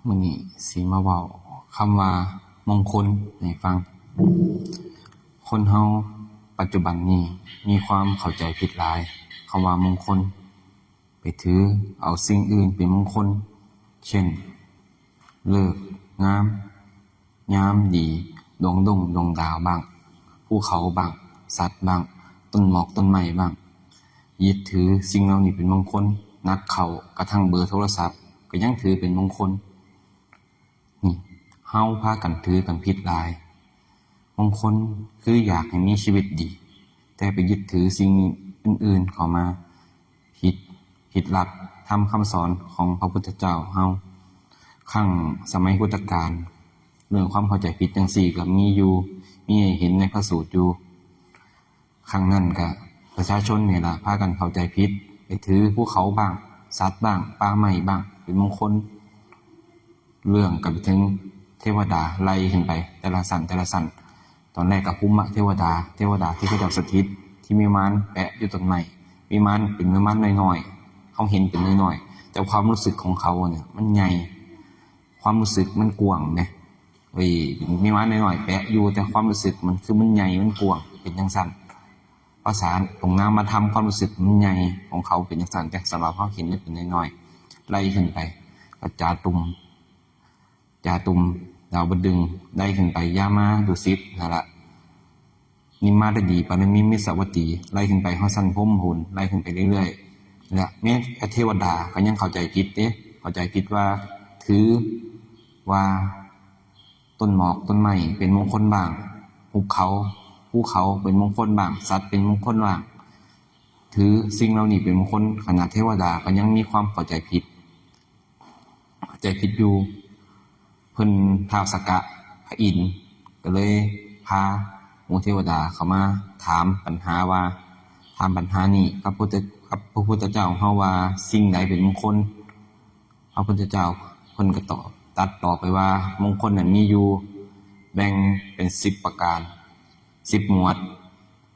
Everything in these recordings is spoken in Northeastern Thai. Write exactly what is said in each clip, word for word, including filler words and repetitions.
มื้อนี้สิมาเว้าคำว่ามงคลให้ฟัง คนเฮาปัจจุบันนี้มีความเข้าใจผิดหลาย คำว่ามงคล ไปถือเอาสิ่งอื่นเป็นมงคล เช่น ฤกษ์งาม ยามดี ดวงดงดวงดาวบ้าง ภูเขาบ้าง สัตว์บ้าง ต้นหมอกต้นไม้บ้าง ยึดถือสิ่งเหล่านี้เป็นมงคล หนักเข้ากระทั่งเบอร์โทรศัพท์ก็ยังถือเป็นมงคล นี่ เฮาพากันถือกันผิดหลาย มงคลคืออยากให้มีชีวิตดี แต่ไปยึดถือสิ่งอื่นๆเข้ามา ผิด ผิดหลักธรรมคำสอนของพระพุทธเจ้าเฮา ครั้งสมัยพุทธกาล เรื่องความเข้าใจผิดจั่งซี้ก็มีอยู่ มีให้เห็นในพระสูตรอยู่ ครั้งนั้นก็ประชาชนนี่ล่ะพากันเข้าใจผิด ไปถือภูเขาบ้าง สัตว์บ้าง ป่าไม้บ้าง เป็นมงคล เรื่องก็ไปถึงเทวดาไล่ขึ้นไป แต่ละชั้น แต่ละชั้น ตอนแรกก็ภูมิเทวดา เทวดาที่เขาเจ้าสถิต ที่มีวิมานแปะอยู่ต้นไม้ วิมานเป็นวิมานน้อยๆ เขาเห็นเป็นน้อยๆ แต่ความรู้สึกของเขาเนี่ยมันใหญ่ ความรู้สึกมันกว้างเนี่ย เอ้ย มีวิมานน้อยๆแปะอยู่ แต่ความรู้สึกมันคือมันใหญ่ มันกว้าง เป็นจั่งซั้น ภาษาตรงนามธรรม ความรู้สึกมันใหญ่ของเขาเป็นจั่งซั้น แต่สำหรับเขาเห็นมันเป็นน้อยๆ ไล่ขึ้นไป ก็จาตุม จาตุม ดาวดึงส์ ไล่ขึ้นไป ยามา ดุสิต นั่นละ นิมมารดี ปารามิตร มิสสาวัตถี ไล่ขึ้นไปฮอดชั้นพรหมพู้น ไล่ขึ้นไปเรื่อยๆ และแม้แต่เทวดาก็ยังเข้าใจผิดเด้ เข้าใจผิดว่า ถือว่าต้นหมอกต้นไม้เป็นมงคลบ้าง หุบเขา ภูเขาเป็นมงคลบ้าง สัตว์เป็นมงคลบ้าง ถือสิ่งเหล่านี้เป็นมงคล ขนาดเทวดาก็ยังมีความเข้าใจผิด เข้าใจผิดอยู่ เพิ่นท้าวสักกะพระอินทร์ก็เลยพาหมู่เทวดาเข้ามาถามปัญหาว่า ถามปัญหานี้กับพุทธ กับพระพุทธเจ้าของเฮาว่าสิ่งใดเป็นมงคล พระพุทธเจ้าเพิ่นก็ตอบ ตรัสตอบไปว่า มงคลนั้นมีอยู่ แบ่งเป็นสิบประการ สิบหมวด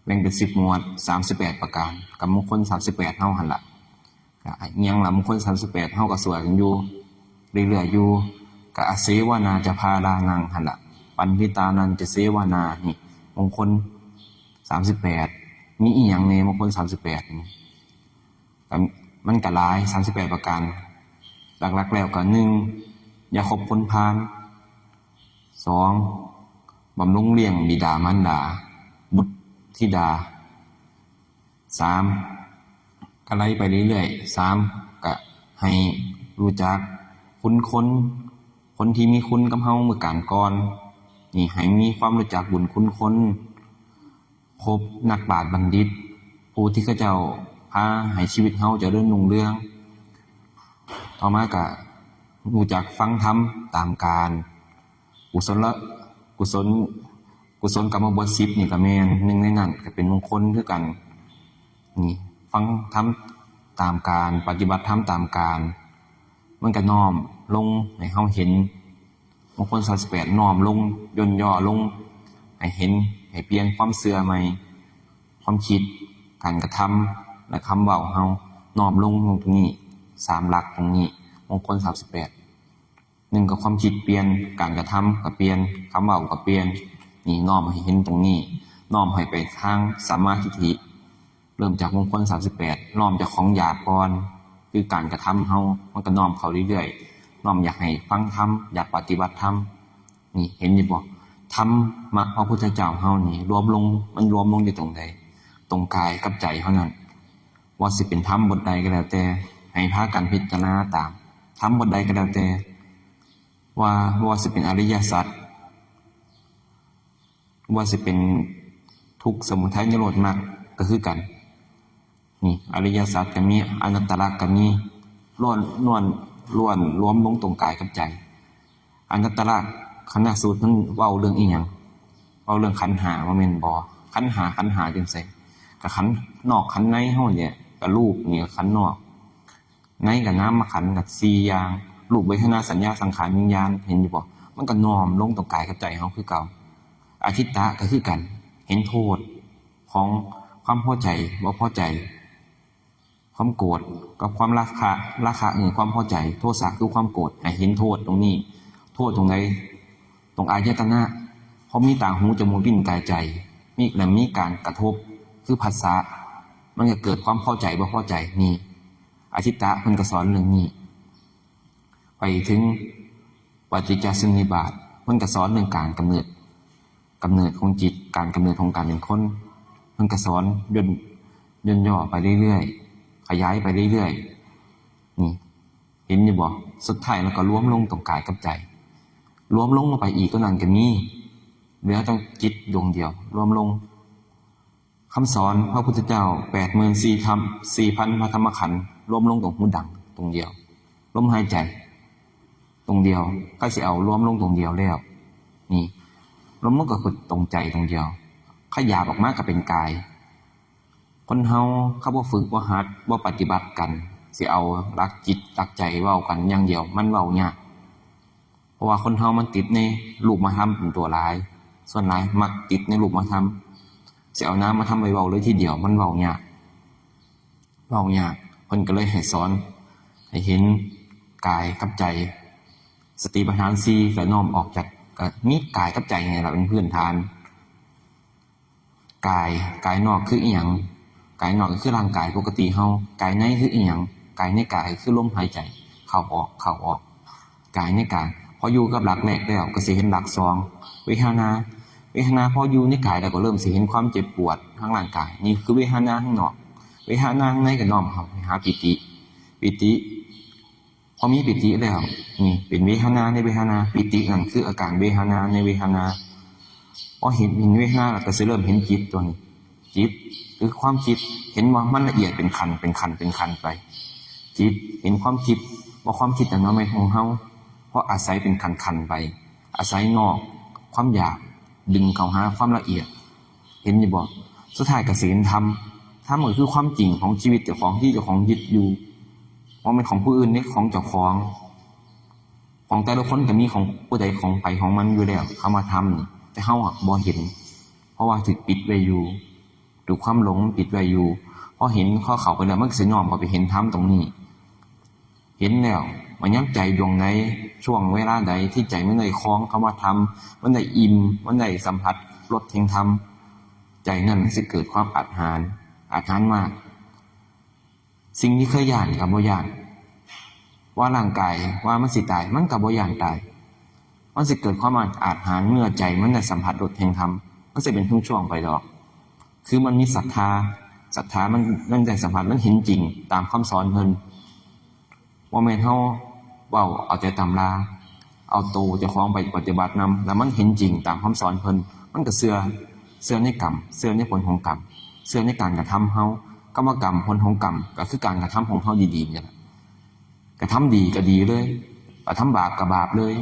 แบ่งเป็นสิบหมวด สามสิบแปดประการ กับมงคลสามสิบแปดเฮาหั่นล่ะ ก็อิหยังล่ะ มงคลสามสิบแปดเฮาก็สวดกันอยู่เรื่อยๆอยู่ ก็ อเสวนาจะพาลานัง หั่นล่ะ ปัณฑิตานันจะเสวนา นี่ มงคลสามสิบแปด มีอิหยังแหน่ มงคลสามสิบแปดนี่ ก็มันก็หลาย สามสิบแปดประการ หลักๆแล้วก็ หนึ่ง อย่าคบคนพาล สอง บำรุงเลี้ยงบิดามารดา บุตรธิดา สาม ก็ไล่ไปเรื่อยๆ สาม ก็ให้รู้จักคุณคน คนที่มีคุณกับเฮาเมื่อการก่อน นี่ ให้มีความรู้จักบุญคุณคน คบนักปราชญ์บัณฑิต ผู้ที่เขาเจ้าพาให้ชีวิตเฮาเจริญรุ่งเรือง ต่อมาก็รู้จักฟังธรรมตามกาล กุศล กุศล กุศลกรรมบทสิบนี่ก็แม่น หนึ่งในนั้นก็เป็นมงคลคือกัน นี่ ฟังธรรมตามกาล ปฏิบัติธรรมตามกาล มันก็น้อมลงให้เฮาเห็น มงคลสามสิบแปด น้อมลง ย่นย่อลง ให้เห็น ให้เปลี่ยนความเชื่อใหม่ ความคิด การกระทำ และคำเว้าเฮา น้อมลงตรงนี้ สามหลักตรงนี้ มงคลสามสิบแปด หนึ่งก็ความคิดเปลี่ยน การกระทำก็เปลี่ยน คำเว้าก็เปลี่ยน นี่น้อมให้เห็นตรงนี้ น้อมให้ไปทางสัมมาทิฏฐิ เริ่มจากมงคลสามสิบแปด น้อมจากของหยาบก่อน คือการกระทำเฮา มันก็น้อมเข้าเรื่อยๆ น้อมอยากให้ฟังธรรม อยากปฏิบัติธรรม นี่เห็นอยู่บ่ ธรรมะพระพุทธเจ้าเฮานี่รวมลง มันรวมลงอยู่ตรงใด ตรงกายกับใจเท่านั้น ว่าสิเป็นธรรมบทใดก็แล้วแต่ ให้พากันพิจารณาตาม ธรรมบทใดก็แล้วแต่ ว่า ว่าสิเป็นอริยสัจ ว่าสิเป็นทุกข์สมุทัยนิโรธมรรคก็คือกัน นี่ อริยสัจก็มี อนัตตลักษณ์ก็มี ล้วน ล้วน ล้วนรวมลงตรงกายกับใจ อนัตตลักษณสูตรมันเว้าเรื่องอีหยัง เว้าเรื่องขันธ์ห้า บ่แม่นบ่ ขันธ์ห้า ขันธ์ห้าจั่งใด ก็ขันธ์นอกขันธ์ในเฮาเนี่ย ก็รูปนี่ก็ขันธ์นอก ในก็นามขันธ์ก็สี่อย่าง รูป เวทนา สัญญา สังขาร วิญญาณ เห็นอยู่บ่ มันก็น้อมลงตรงกายกับใจเฮาคือเก่า อทิฏฐะก็คือกัน เห็นโทษของความพอใจ บ่พอใจ ความโกรธกับความราคะ ราคะคือความพอใจ โทสะคือความโกรธ ให้เห็นโทษตรงนี้ โทษตรงไหน ตรงอายตนะ เพราะมีตา หู จมูก ลิ้น กาย ใจ มี และมีการกระทบ คือผัสสะ มันก็เกิดความพอใจบ่พอใจ นี่ อทิตตะเพิ่นก็สอนเรื่องนี้ ไปถึงปฏิจจสมุปบาท เพิ่นก็สอนเรื่องการกำเนิด กำเนิดของจิต การกำเนิดของการเป็นคน เพิ่นก็สอนย่น ย่นย่อไปเรื่อยๆ ขยายไปเรื่อยๆ นี่ เห็นอยู่บ่ สุดท้ายมันก็รวมลงตรงกายกับใจ รวมลงลงไปอีกกว่านั้นก็มี เหลือต้องจิตดวงเดียว รวมลง คำสอนพระพุทธเจ้า แปดหมื่นสี่พัน สี่พันพระธรรมขันธ์ รวมลงตรงหูดังตรงเดียว ลมหายใจ ตรงเดียว ก็สิเอารวมลงตรงเดียวแล้ว นี่ รวมมันก็คือตรงใจตรงเดียว ขยับออกมาก็เป็นกาย คนเฮา เขาบ่ฝึก บ่หัด บ่ปฏิบัติกัน สิเอาหลักจิตหลักใจเว้ากันอย่างเดียว มันเว้ายาก เพราะว่าคนเฮามันติดในรูปธรรมเป็นตัวหลาย ส่วนหลายมักติดในรูปธรรม สิเอานามธรรมไปเว้าเลยทีเดียว มันเว้ายาก เว้ายาก เพิ่นก็เลยให้สอน ให้เห็นกายกับใจ สติปัฏฐานสี่ก็น้อมออกจาก ก็มีกายกับใจนี่ล่ะเป็นพื้นฐาน กาย กายนอกคืออิหยัง กายนอกก็คือร่างกายปกติเฮา กายในคืออิหยัง กายในกายคือลมหายใจ เข้าออก เข้าออก กายในกาย พออยู่กับหลักแรกแล้วก็สิเห็นหลักสอง เวทนา เวทนาพออยู่ในกายแล้วก็เริ่มสิเห็นความเจ็บปวดทางร่างกาย นี่คือเวทนาข้างนอก เวทนาข้างในก็น้อมเข้าไปหาปีติ ปีติ พอมีปีติแล้ว นี่เป็นเวทนาในเวทนา ปีตินั่นคืออาการเวทนาในเวทนา พอเห็น เห็นเวทนาแล้วก็สิเริ่มเห็นจิตตัวนี้ จิตคือความคิด เห็นว่ามันละเอียดเป็นขั้น เป็นขั้น เป็นขั้นไป จิตเห็นความคิด ว่าความคิดนั้นบ่แม่นของเฮา เพราะอาศัยเป็นขั้นๆไป อาศัยนอก ความอยาก ดึงเข้าหาความละเอียด เห็นอยู่บ่ สุดท้ายก็สิเห็นธรรม ธรรมก็คือความจริงของชีวิตเจ้าของที่เจ้าของยึดอยู่ บ่แม่นของผู้อื่นเด้ ของเจ้าของ ของแต่ละคนก็มีของผู้ใดของไผของมันอยู่แล้ว คำว่าธรรมนี่ แต่เฮาอะบ่เห็น เพราะว่าถูกปิดไว้อยู่ ถูกความหลงปิดไว้อยู่ พอเห็น พอเข้าไปแล้ว มันก็สิน้อมเข้าไปเห็นธรรมตรงนี้ เห็นแล้ว มันยังใจดวงไหน ช่วงเวลาใดที่ใจมันได้ครองคำว่าธรรม มันได้อิ่ม มันได้สัมผัสรสแห่งธรรม ใจนั่นมันสิเกิดความอาจหาญ อาจหาญมาก สิ่งที่เคยย้านก็บ่ย้าน ว่าร่างกาย ว่ามันสิตาย มันก็บ่ย้านตาย มันสิเกิดความอาจหาญเมื่อใจมันได้สัมผัสรสแห่งธรรม มันสิเป็นช่วงๆไปดอก คือมันมีศรัทธา ศรัทธามัน มันได้สัมผัส มันเห็นจริงตามคำสอนเพิ่น บ่แม่นเฮาเว้าเอาแต่ตำรา เอาโตเจ้าของไปปฏิบัตินำ แล้วมันเห็นจริงตามคำสอนเพิ่น มันก็เชื่อ เชื่อในกรรม เชื่อในผลของกรรม เชื่อในการกระทำเฮา คำว่ากรรม ผลของกรรม ก็คือการกระทำของเฮาดีๆนี่แหละ กระทำดีก็ดีเลย กระทำบาปก็บาปเลย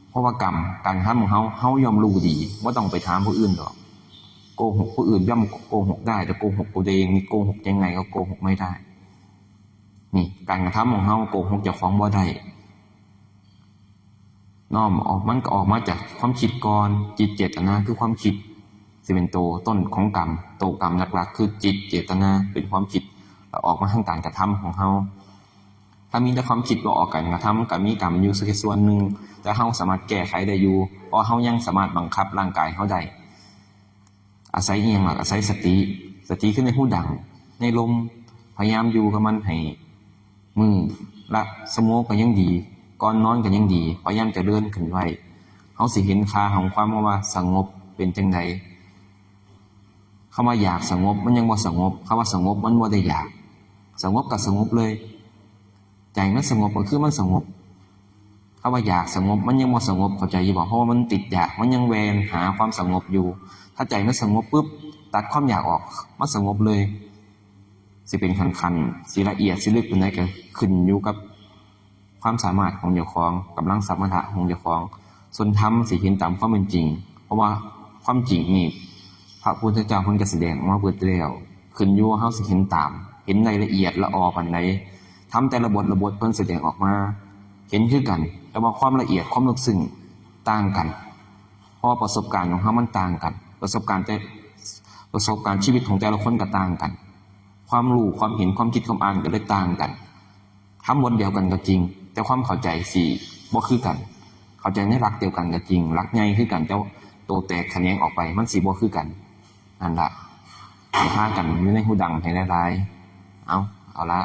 เพราะว่ากรรม การกระทำของเฮา เฮาย่อมรู้ดี บ่ต้องไปถามผู้อื่นดอก โกหกผู้อื่นย่อมโกหกได้ แต่โกหกตัวเองนี่โกหกยังไงก็โกหกไม่ได้ นี่ การกระทำของเฮาโกหกเจ้าของบ่ได้ น้อมออก มันก็ออกมาจากความคิดก่อน จิตเจตนาคือความคิด สิเป็นตัวต้นของกรรม ตัวกรรมหลักๆ คือจิตเจตนาเป็นความคิด แล้วออกมาทางการกระทำของเฮา ถ้ามีแต่ความคิดบ่ออกการกระทำ ก็มีกรรมอยู่ส่วนหนึ่ง แต่เฮาสามารถแก้ไขได้อยู่ เพราะเฮายังสามารถบังคับร่างกายเฮาได้ อาศัยอิหยังล่ะ อาศัยสติ สติคือในหูดัง ในลม พยายามอยู่กับมันให้มื้อละชั่วโมงก็ยังดี ก่อนนอนก็ยังดี พยายามเจริญขึ้นไว้ เฮาสิเห็นค่าของความว่าสงบเป็นจั่งใด คำว่าอยากสงบมันยังบ่สงบ คำว่าสงบมันบ่ได้อยาก สงบก็สงบเลย ใจมันสงบก็คือมันสงบ คำว่าอยากสงบมันยังบ่สงบ เข้าใจอยู่บ่ เพราะว่ามันติดอยาก มันยังแหว่งหาความสงบอยู่ ถ้าใจมันสงบปุ๊บ ตัดความอยากออก มันสงบเลย สิเป็นขั้นๆ สิละเอียด สิลึกปานใดก็ขึ้นอยู่กับความสามารถของเจ้าของ กำลังสมถะของเจ้าของ ส่วนธรรมสิเห็นตามความเป็นจริง เพราะว่าความจริงนี่ พระพุทธเจ้าเพิ่นก็แสดงออกมาเบิดแล้ว ขึ้นอยู่ว่าเฮาสิเห็นตาม เห็นได้ละเอียดละออปานใด ธรรมแต่ละบทละบทเพิ่นแสดงออกมา เห็นคือกัน แต่ว่าความละเอียดความลึกซึ้งต่างกัน เพราะว่าประสบการณ์ของเฮามันต่างกัน ประสบการณ์แต่ ประสบการณ์ชีวิตของแต่ละคนก็ต่างกัน ความรู้ ความเห็น ความคิด ความอ่านก็เลยต่างกัน คำบทเดียวกันก็จริง แต่ความเข้าใจสิบ่คือกัน เข้าใจในหลักเดียวกันก็จริง หลักใหญ่คือกัน แต่โตแตกแขนงออกไปมันสิบ่คือกัน นั่นล่ะ ให้พากันอยู่ในฮูดังให้หลายๆ เอา เอาละ